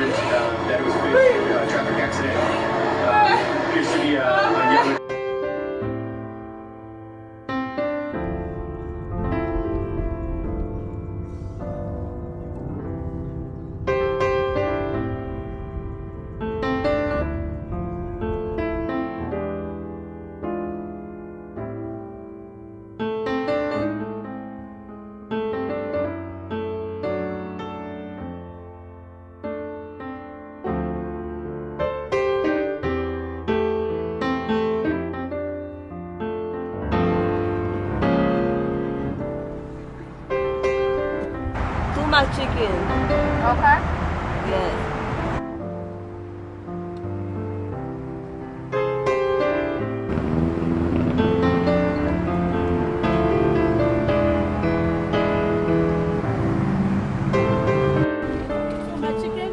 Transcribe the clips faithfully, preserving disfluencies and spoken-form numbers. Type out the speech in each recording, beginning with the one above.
Uh, that it was a big, uh, traffic accident. Uh, appears to be a, a young Too much chicken. Okay. Yes. Too much chicken?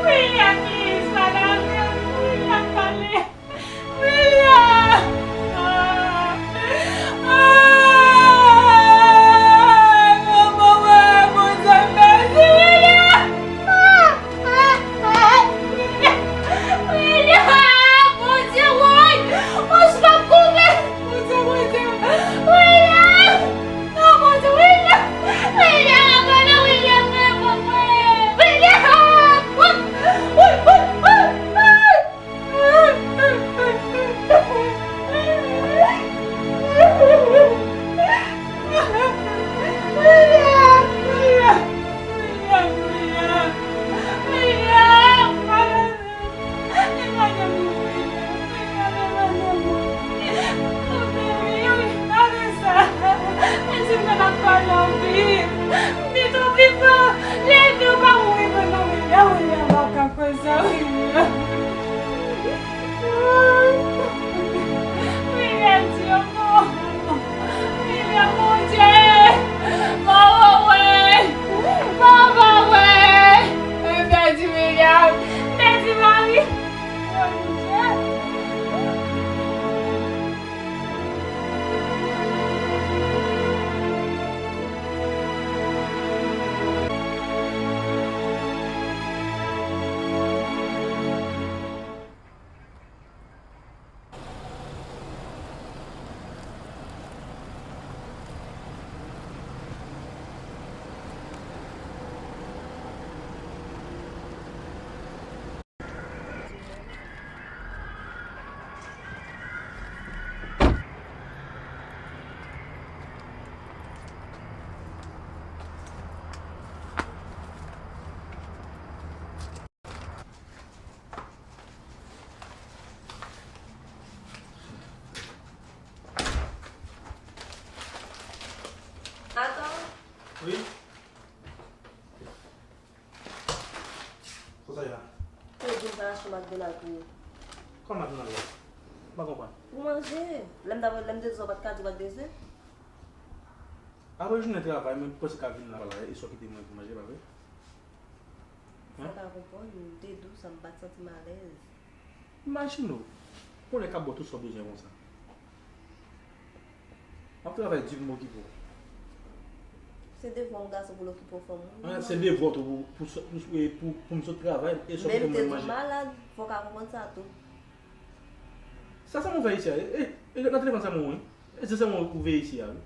William, please, madam, William, pale. William! Ah! Ah! Manman, wè, Bondye, mèsi, William! Ah! Ah! Ah! William! William! Bondye, woy! Woy, m p ap kouri! Bondye, Bondye! William! Non, Bondye, William! William, William, William, William! William! Woy! Woy! Woy! Woy! Woy! William, Bondye! Maman, wè! Papa, wè! Mwen pèdi William! Pèdi mari! Bondye! Ato? Wi? Kote w ye la? Te di m pa achte McDonald pou ou. Kòman McDonald la? M pa konprann. Pou manje. Lè m t ap, lè m te di w pa t ka di w pa t bezwen. Apre jounen travay, mwen panse ka vin la, e sa w kite mwen pou manje, pa vre? Sa w pa konprann, m te di w sa, m pa t santi m alèz. Imajine w, pou lè k ap ba w tout sa w bezwen konsa. M ap travay di pou m okipe w. Se devwa yon gason pou l okipe yon fanm, wi. Ah, se devwa w tou pou, pou, pou, pou, pou m sot travay, e sa w kite mwen manje. Menm te di w malad, fò w ka konprann sa tou. Sa, sa m fè isi a? E, e, E nan telefòn sèlman, wi. E se sèlman ou veye isi a, wi.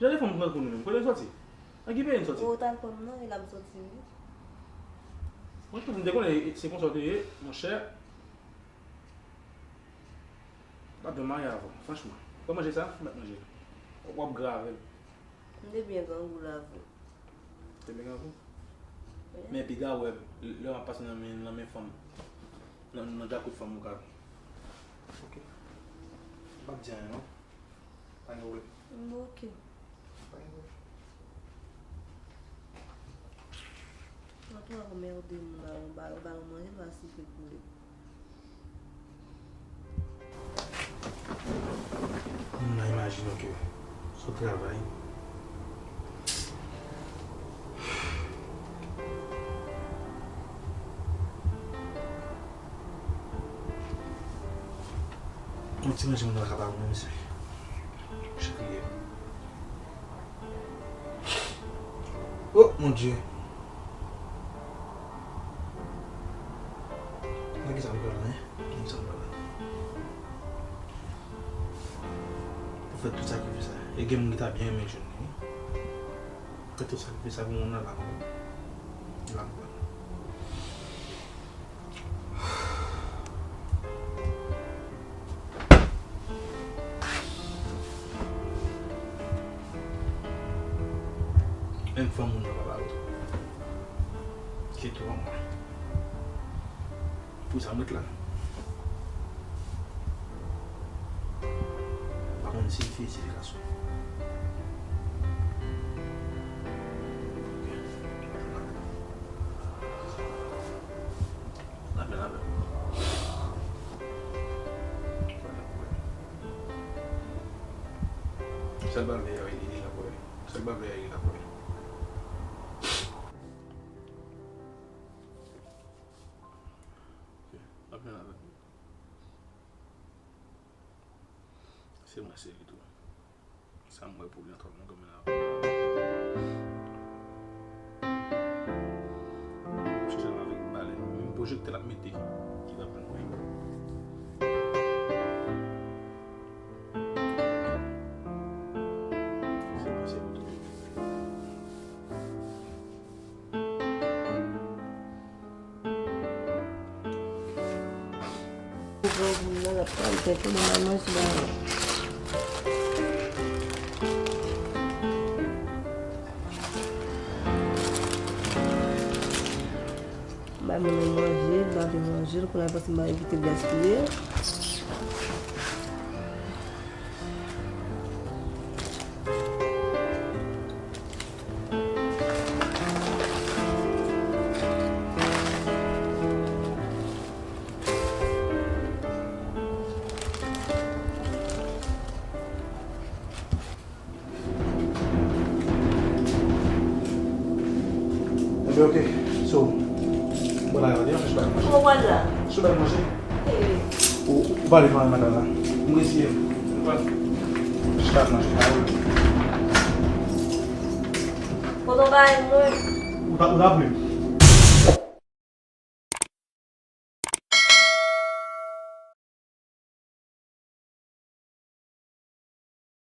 Jan de fanm nan kou nou menm, kote n sòti? Nan ki peyi n sòti? Ou t al pran m nan, e la m sòti, wi. Mwen tout m te konnen se konsa w te ye, monchè. M pa t dwe marye avè w, franchman. Pran manje sa, m pa t manje. W ap grave. M te byen grangou la, vre. Te byen grangou? Wi. Men piga w wè, lè w ap pase nan men, nan men fanm, nan, nan djakout fanm ou ka. Ok. M p ap di anyen, non. Pa gen pwoblèm. M oke. Pa gen pwoblèm. Mwen tou ap anmède moun la, ou ba, ou ba l manje, l va sipe koule. Moun nan imajine w ke se w travay. Yon ti manje moun nan pa ka ba ou non, mesye. Chak li ye. Oh, mon Dieu. Nan ki sa m pral la, hein? Nan ki sa m pral la? Pou fè tout sakrifis sa. E gen moun ki ta byen renmen jwenn li, wi. Fè tout sakrifis sa pou moun nan la, non. La m pral. Menm fanm moun nan pa ba ou. Se tou an mwen. Pou sa m ret la. Pa konn si l fi, si l gason. Lapenn avè m. Pa gen pwoblèm. Sèl bagay a, li la pou li. Sèl bagay a, li la pou li. Ok. Lapenn avè m. Se mwen, se li tou. Sa m wè pou li an twòp nan gòmè la. Chèche l avèk balèn. Menm pwojektè l ap mete ki l ap jwenn mwen. Se mwen, se li tou. Granmoun nan, l ap pale tèt li, li mal manje la. Bay moun nan manje, li pa vle manje, l konnen l panse m ap evite l gaspiye. Enben, ok. So, bon, la, yon chèch bagay manje. Kòman w pral la? Chèch bagay manje. Ou, ou pale mal madanm la. M resiye. Chita manje. Kote w bay mwen? Ou ta, ou ta vle.